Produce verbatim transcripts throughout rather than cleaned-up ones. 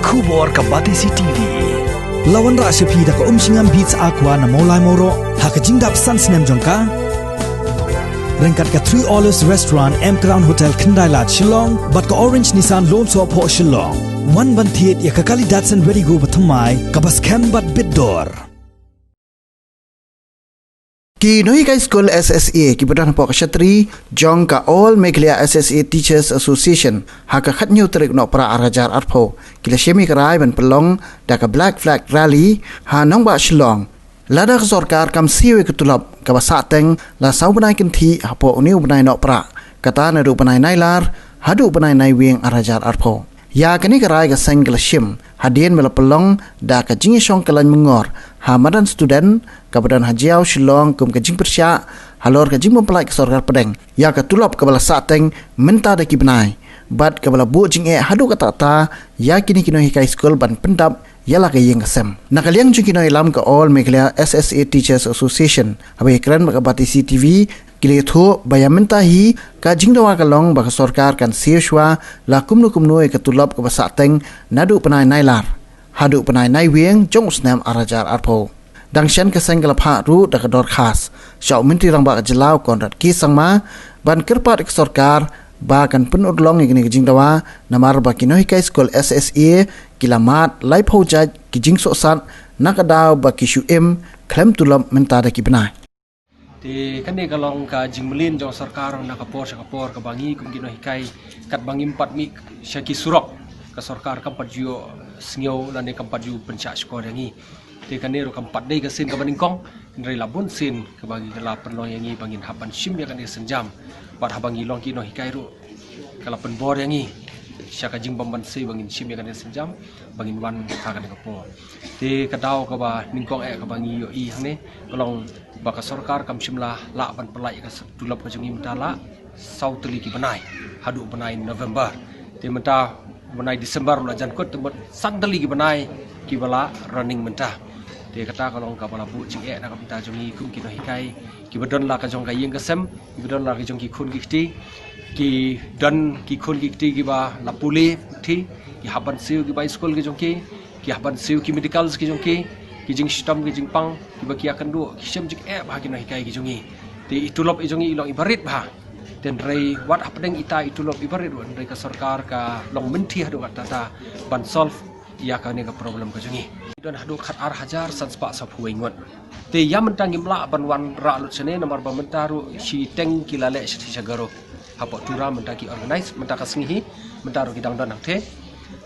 Khubor ka Batesi T V. La wanrah sha phi da ka Umshngam Beats Aqua na Mawlai Mawroh ha ka jingdap san snem jong ka. Ryngkat ka Three Olives Restaurant, M Crown Hotel, Khyndai Lad, Shillong, bad ka Orange Nissan Lone Soh Phoh, Shillong. Wan ban thied ïa ka kali Datsun Redi-GO bathymmai kaba skhem bad bit dor. Ki nonghikai skul S S A kiba don hapoh ka shatri jong ka All Meghalaya S S A Teachers Association ha ka khathynñiew tarik Nohprah arhajar arphew ki la shim ïa ka rai ban pynlong da ka Black Flag Rally ha nongbah Shillong. Lada ka sorkar kam siew ïa ka tulop kaba sahteng la saw bnai kynthih hapoh une u bnai Nohprah, kata naduh bnai Nailar haduh bnai Naiwieng arhajar arphew. Ïa kane ka rai ka seng ka la shim hadien ba la pynlong da ka jingïashong kyllain myngor ha madan student kaba don ha Jaïaw, Shillong kum ka jingpyrshah halor ka jingbym pyllait ka sorkar pdeng ïa ka tulop kaba la sahteng mynta da ki bnai, bad kaba la buh jingeh haduh katta katta ïa kine ki nonghikai skul ban pyndap ïa la ka ïing ka sem. Na ka liang jong ki nongïalam ka All Meghalaya S S A Teachers Association, haba ïakren bad ka Batesi T V, ki la ïathuh ba ïa mynta hi ka jingdawa ka long ba ka sorkar kan siew shuwa la kumno kumno ïa ka tulop kaba sahteng naduh bnai Nailar haduh bnai Naiwieng jong u snem arhajar arphew. Dang shen ka seng ka la phah ruh da ka dorkhas sha u Myntri Rangbah ka jylla u Conrad K Sangma ban kyrpad ïa ka sorkar ba kan pynurlong ïa kane ka jingdawa, namar ba ki nonghikai skul S S A ki la mad laiphew jait ki jingsohsat na ka daw ba ki shu im khlem tulop mynta da ki bnai. Te kane ka long ka jingmlien jong sorkar na ka por sha ka por kaba ngi kum ki nonghikai katba ngim pat mih sha ki surok, ka sorkar kam pat ju ïohsngew lane kam pat ju pynshah shkor ïa ngi. Te kane ruh kam pat dei ka sien kaba nyngkong, hynrei la bun sien kaba ngi la pynlong ïa ngi ba ngin hap ban shim ïa kane ka sienjam. Bad haba ngi long ki nonghikai ruh ka la pynbor ïa ngi sha ka jingbym ban siew ba ngin shim ïa kane ka sienjam, ba ngin wan ha kane ka por. Te ka daw kaba nyngkong eh kaba ngi ïohi hangne ka long ba ka sorkar kam shym la lah ban pyllait ïa ka tulop ka jong ngi mynta la saw tylli ki bnai haduh bnai November. Te mynta bnai December la jan kut, te mut san tylli ki bnai kiba la running mynta. Te kata ka long kaba la buh jingeh na ka bynta jong ngi kum ki nonghikai kiba don la ka jong ka ïing ka sem, kiba don la ka jong ki khun ki kti, ki don ki khun ki kti kiba la pule puthi, ki hap ban siew ki bai skul ki jong ki, ki hap ban siew ki medicals ki jong ki, ki jingshitom ki jingpang kiba ki ïakynduh, ki shem jingeh bha ki nonghikai ki jong ngi. Te i tulop i jong ngi i long iba rit bha. Te hynrei wat hapdeng ita i tulop iba rit ruh, hynrei ka sorkar ka long mynthi haduh katta katta ban solve ïa kane ka problem ka jong ngi. Don haduh khat ar hajar san spah sawphew wei ngut. Te ïa mynta ngim lah ban wanrah lut shane namar ba mynta ruh shiteng ki la leh shathie sha Garo. Hapoh Tura mynta ki organize, mynta ka sngi hi, mynta ruh ki dang don hangtei.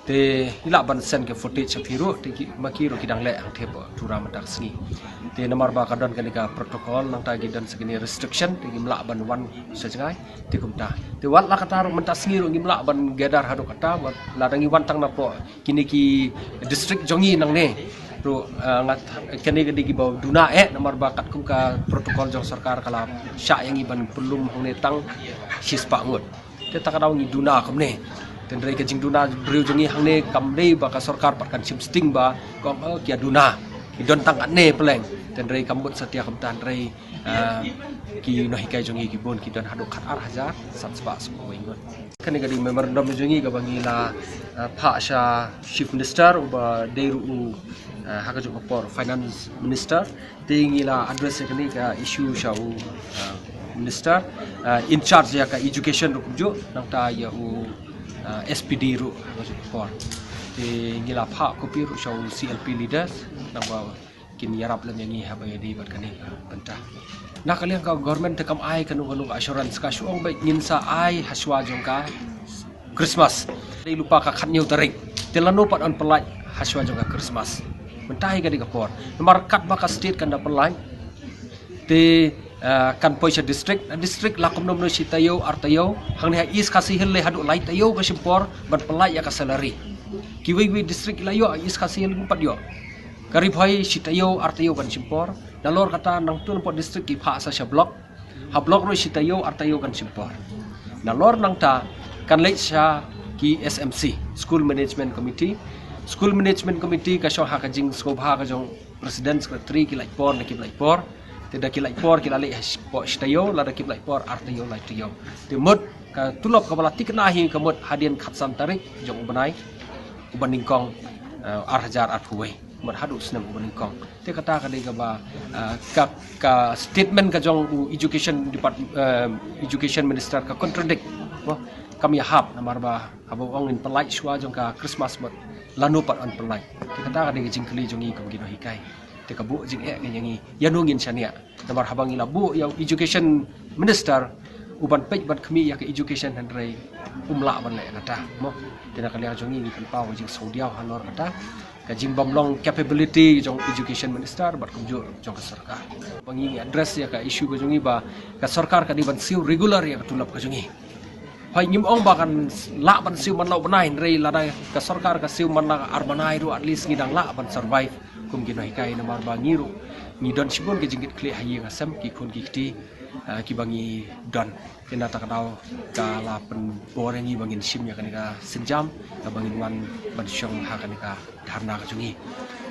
Te ngi lah ban send ka footage sha phi ruh, te ki, ma ki ruh ki dang leh hangtei hapoh Tura mynta ka sngi. Te namar ba ka don kane ka protocol, nangta ki don sa kine restriction, te ngim lah ban wan sha jngai, te kumta. Te wat la katta ruh mynta sngi ruh ngim lah ban gather haduh katta, wat lada ngi wan tang napoh kine ki district jong ngi nangne ruh, ah, ngat, kane ka dei kiba duna eh, namar ba katkum ka protocol jong sorkar ka la shah ïa ngi ban pynlum hangne tang shispah ngut. Te ta ka daw ngi duna kumne. Te hynrei ka jingduna briew jong ngi hangne kam dei ba ka sorkar pat kan shim sting ba ka ong, oh, ki ïa duna, ki don tang katne pleng. Te hynrei kam mut satia kumta, hynrei ah, ki nonghikai jong ngi ki bun ki don haduh khat ar hajar san spah sawphew wei ngut. Kane ka dei memorandum jong ngi kaba ngi la, ah, phah sha Chief Minister uba dei ruh u, ah, ha ka juh ka por Finance Minister. Te ngi la address ïa kane ka issue sha u, ah, Minister, ah, in charge ïa ka education ruh kumjuh, nangta ïa u, ah, S P D ruh ha ka juh ka por. Te ngi la phah copy ruh sha u C L P leaders, nangba kin ïarap lem ïa ngi haba ïadei bad kane ka bynta. Na ka liang ka government te kam ai kano kano ka assurance, ka shu ong ba ngin sa ai hashwa jong ka Christmas. Dei lypa ka khathynñiew tarik. Te lano pat yn pyllait hashwa jong ka Christmas. Mynta hi ka dei ka por. Namar katba ka state kan da pyllait, te, eh, kan poi sha district, district la kumno kumno shi taïew ar taïew. Hangne ha East Khasi Hills lei haduh lai taïew ka shim por ban pyllait ïa ka salary. Kiwei kiwei district ki la ïoh, ha East Khasi Hills kim pat ïoh. Ka Ri Bhoi shi taïew ar taïew kan shim por. Nalor kata nangta napoh district ki phah sa sha block. Ha block ruh shi taïew ar taïew kan shim por. Nalor nangta kan leit sha ki S M C, School Management Committee. School Management Committee ka shong ha ka jingsngewbha ka jong President, Secretary, ki lait por ne kim lait por. Te da ki lait por ki la leit ha shi, por shi taïew, lada kim lait por ar taïew lai taïew. Te mut ka tulop kaba la thikna hi ka mut hadien khatsan tarik jong u bnai uba nyngkong, eh, ar hajar arphew wei, mut haduh snem uba nyngkong. Te kata ka dei kaba, eh, ka, ka statement ka jong u education depart-, eh, education minister ka contradict. Mo, kam ïahap namar ba haba ong yn pynlait shuwa jong ka Christmas mut lano pat yn pynlait. Te kata ka dei ka jingkylli jong ngi kum ki nonghikai. Te ka buh jingeh ka jong ngi, ïano ngin shaniah. Namar haba ngi la buh ïa u education minister uban peit ban khmih ïa ka education hynrei um lah ban leh kata. Mo, te na ka liang jong ngi ngi pynpaw ka jingsngewdiaw halor kata, ka jingbym long capability jong education minister bad kumjuh jong ka sorkar. Ba ngi ngi address ïa ka issue ka jong ngi ba ka sorkar ka dei ban siew regular ïa ka tulop ka jong ngi. Hooid, ngim ong ba kan lah ban siew man la u bnai, hynrei lada ka sorkar ka siew man la ar bnai ruh, at least ngi dang lah ban survive kum ki nonghikai, namar ba ngi ruh ngi don shibun ki jingkitkhlieh ha ïing ha sem, ki khun ki kti, ah, kiba ngi don. Te na kata ka daw ka la pynbor ïa ngi ba ngin shim ïa kane ka sienjam, kaba ngin wan ban shong ha kane ka dharna ka jong ngi.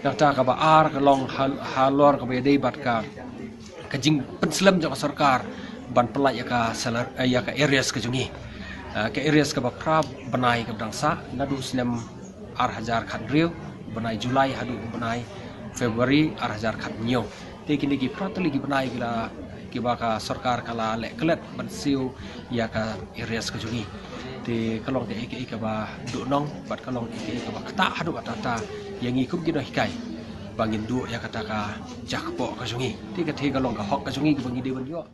Na kata kaba ar ka long hal-, halor kaba ïadei bad ka, ka jingpynslem jong ka sorkar ban pynlait ïa ka salar-, eh, ïa ka arrears ka jong ngi. Eh, ka arrears kaba phra bnai kaba dang sah naduh snem ar hajar khathynriew, bnai July haduh bnai February ar hajar khathynñiew. Te kine ki phra tylli ki bnai ki la, kiba ka sorkar ka la leh klet ban siew ïa ka arrears ka jong ngi. Te ka long kaei kaei kaba duhnong bad ka long kaei kaei kaba ktah haduh katta katta ïa ngi kum ki nonghikai ba ngin duh ïa kata ka jaka kpoh ka jong ngi. Te kata ka long ka hok ka jong ngi kaba ngi dei ban ïoh.